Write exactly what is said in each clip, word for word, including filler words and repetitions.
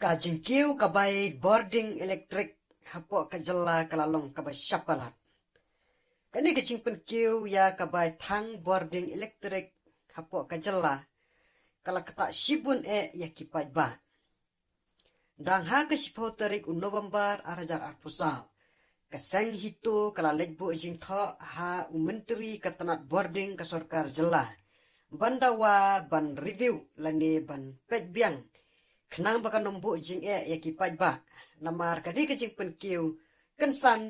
Ka jingkiew ka bai bording elektrik hapoh ka jylla ka la long kaba shapalap. Kane ka jingpynkiew ïa ka bai thang bording elektrik hapoh ka jylla ka la ktah shibun eh ïa ki paidbah. Dang ha ka shiphew tarik u November ar hajar arphew saw, ka seng HITO ka la leit buh jingthoh ha u myntri ka tnat bording ka sorkar jylla ban dawa ban review lane ban peit biang khnang ba kan ym buh jingeh ïa ki paidbah. Namar ka dei ka jingpynkiew kynsan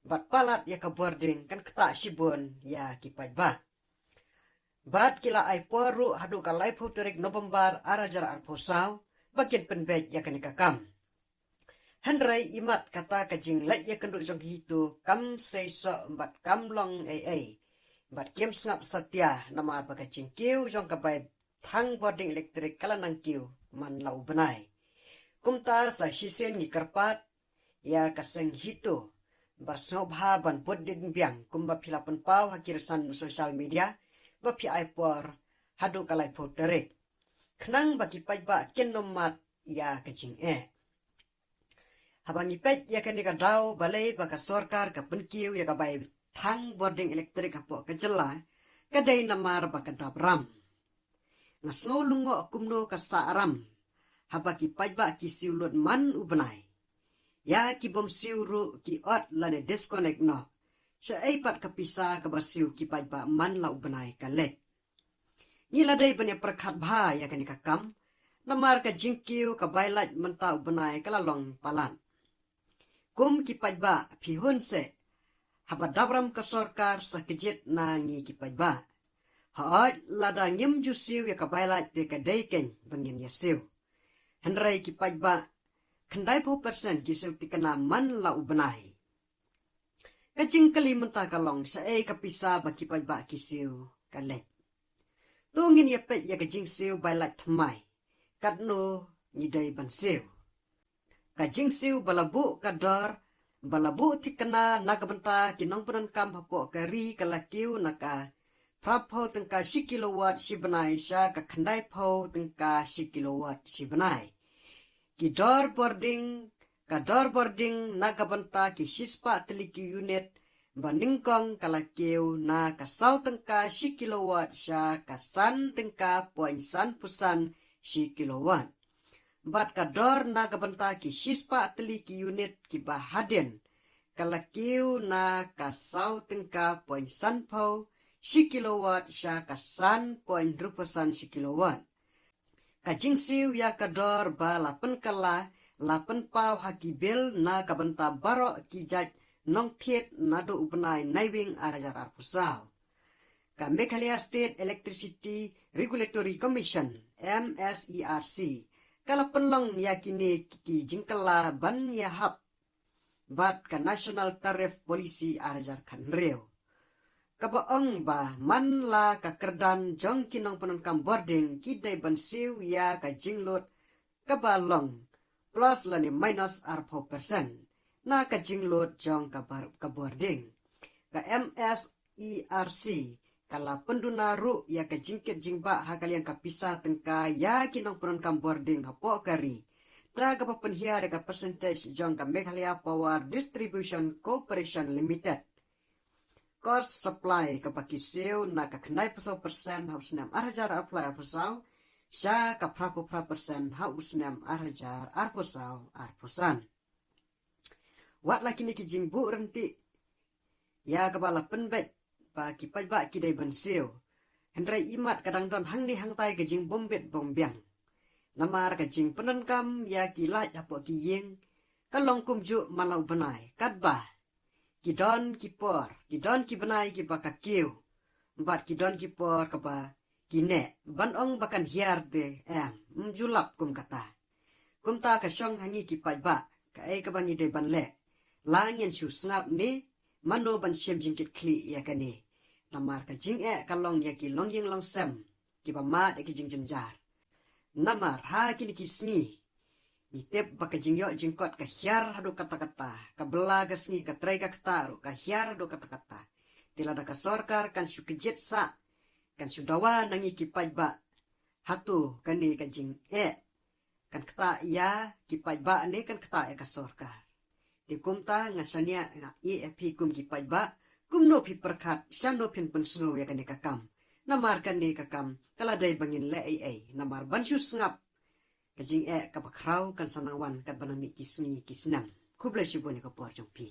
bad palat ïa ka bording kan ktah shibun ïa ki paidbah. Bad ki la ai por ruh haduh ka laiphew tarik November ar hajar arphew saw ba kin pynbeit ïa kane ka kam. Hynrei imat kata ka jingleit ïakynduh jong ki HITO kam sei soh bad kam long ei ei. Bad kim sngap satia namar ba ka jingkiew jong ka bai thang bording elektrik ka la nang kiew man la u bnai. Kumta sa shisien ngi kyrpad ïa ka seng HITO ba sngewbha ban bud dien biang kumba phi la pynpaw ha ki rynsan social media ba phi ai por haduh ka laiphew tarik khnang ba ki paidbah kin ym mad ïa ka jingeh. Haba ngi peit ïa kane ka daw balei ba ka sorkar ka pynkiew ïa ka bai thang bording elektrik hapoh ka jylla, ka dei namar ba ka dap ram. Nga sngew lyngngoh kumno ka sah ram haba ki paidbah ki siew lut man u bnai. Ïa ki bym siew ruh ki ot lane disconnect noh. Shaei pat ka pisa kaba siew ki paidbah man la u bnai ka leit. Ngi la dei ban ïa pyrkhat bha ïa kane ka kam namar ka jingkiew ka bai lait mynta u bnai ka la long palat. Kum ki paidbah phi hun seh haba dap ram ka sorkar sa kjit na ngi ki paidbah. Hooid lada ngim ju siew ïa ka bai lait te ka dei keiñ ba ngin ïa siew. Hynrei ki paidbah khyndaiphew percent ki siew tikna man la u bnai. Ka jingkylli mynta ka long shaei ka pisa ba ki paidbah ki siew ka leit. To ngin ïa peit ïa ka jingsiew bai lait thymmai. Katno ngi dei ban siew. Ka jingsiew ba la buh ka dor ba la buh tikna na ka bynta ki nongpyndonkam hapoh ka ri ka la kiew na ka phraphew tyngka shi kilowatt shi bnai sha ka khyndaiphew tyngka shi kilowatt shi bnai. Ki dor bording, ka dor bording na ka bynta ki shispah tylli ki unit ba nyngkong ka la kiew na ka saw tyngka shi kilowatt sha ka san tyngka point san phew san shi kilowatt. Bad ka dor na ka bynta ki shispah tylli ki unit kiba hadien ka la kiew na ka saw tyngka point san phew shi kilowatt sha ka san point hynriew phew san shi kilowatt. Ka jingsiew ïa ka dor ba la pynkylla la pynpaw ha ki bill na ka bynta baroh ki jait nongthied naduh u bnai Naiwieng ar hajar arphew saw. Ka Meghalaya State Electricity Regulatory Commission, M S E R C, ka la pynlong ïa kine ki jingkylla ban ïahap bad ka National Tariff Policy ar hajar khathynriew, kaba ong ba man la ka kyrdan jong ki nongpyndonkam bording ki dei ban siew ïa ka jinglut kaba long plus lane minus arphew percent na ka jinglut jong ka bar-, ka bording. Ka M S E R C ka la pynduna ruh ïa ka jingkit jingbah ha ka liang ka pisa tyngka ïa ki nongpyndonkam bording hapoh ka ri da kaba pynhiar ïa ka percentage jong ka Meghalaya Power Distribution Corporation Limited. Cost supply kaba ki siew na ka khyndaiphew saw percent ha u snem ar hajar arphew lai arphew saw sha ka phraphew phra percent ha u snem ar hajar arphew saw arphew san. Wat la kine ki jingbuh ryntih ïa kaba la pynbeit ba ki paidbah ki dei ban siew, hynrei imat ka dang don hangne hangtai ka jingbym bit bym biang. Namar ka jingpyndonkam ïa ki light hapoh ki ïing ka long kumjuh man la u bnai, katba ki don ki por, ki don ki bnai kiba ka kiew bad ki don ki por kaba ki neh, ban ong ba kan hiar te em, ym ju lap kum kata. Kumta ka shong ha ngi ki paidbah kaei kaba ngi dei ban leh. La ngin shu sngap ne mano ban shim jingkitkhlieh ïa kane. Namar ka jingeh ka long ïa ki longïing longsem kiba mad ïa ki jingjynjar. Namar ha kine ki sngi ngi tip ba ka jingïoh jingkot ka hiar haduh katta katta, ka bylla ka sngi ka trei ka ktah ruh ka hiar haduh katta katta. Te lada ka sorkar kan shu kjit sah, kan shu dawa na ngi ki paidbah, hato kane ka jingeh kan ktah ïa ki paidbah ne kan ktah ïa ka sorkar. Te kumta nga shaniah nga ïeh ïa phi kum ki paidbah, kumno phi pyrkhat, shano phin pynsngew ïa kane ka kam. Namar kane ka kam ka la dei ba ngin leh ei ei, namar ban shu sngap ka jingeh kaba khraw kan sa nang wan katba nang mih ki sngi ki snem. Khublei shibun ïa ka por jong phi.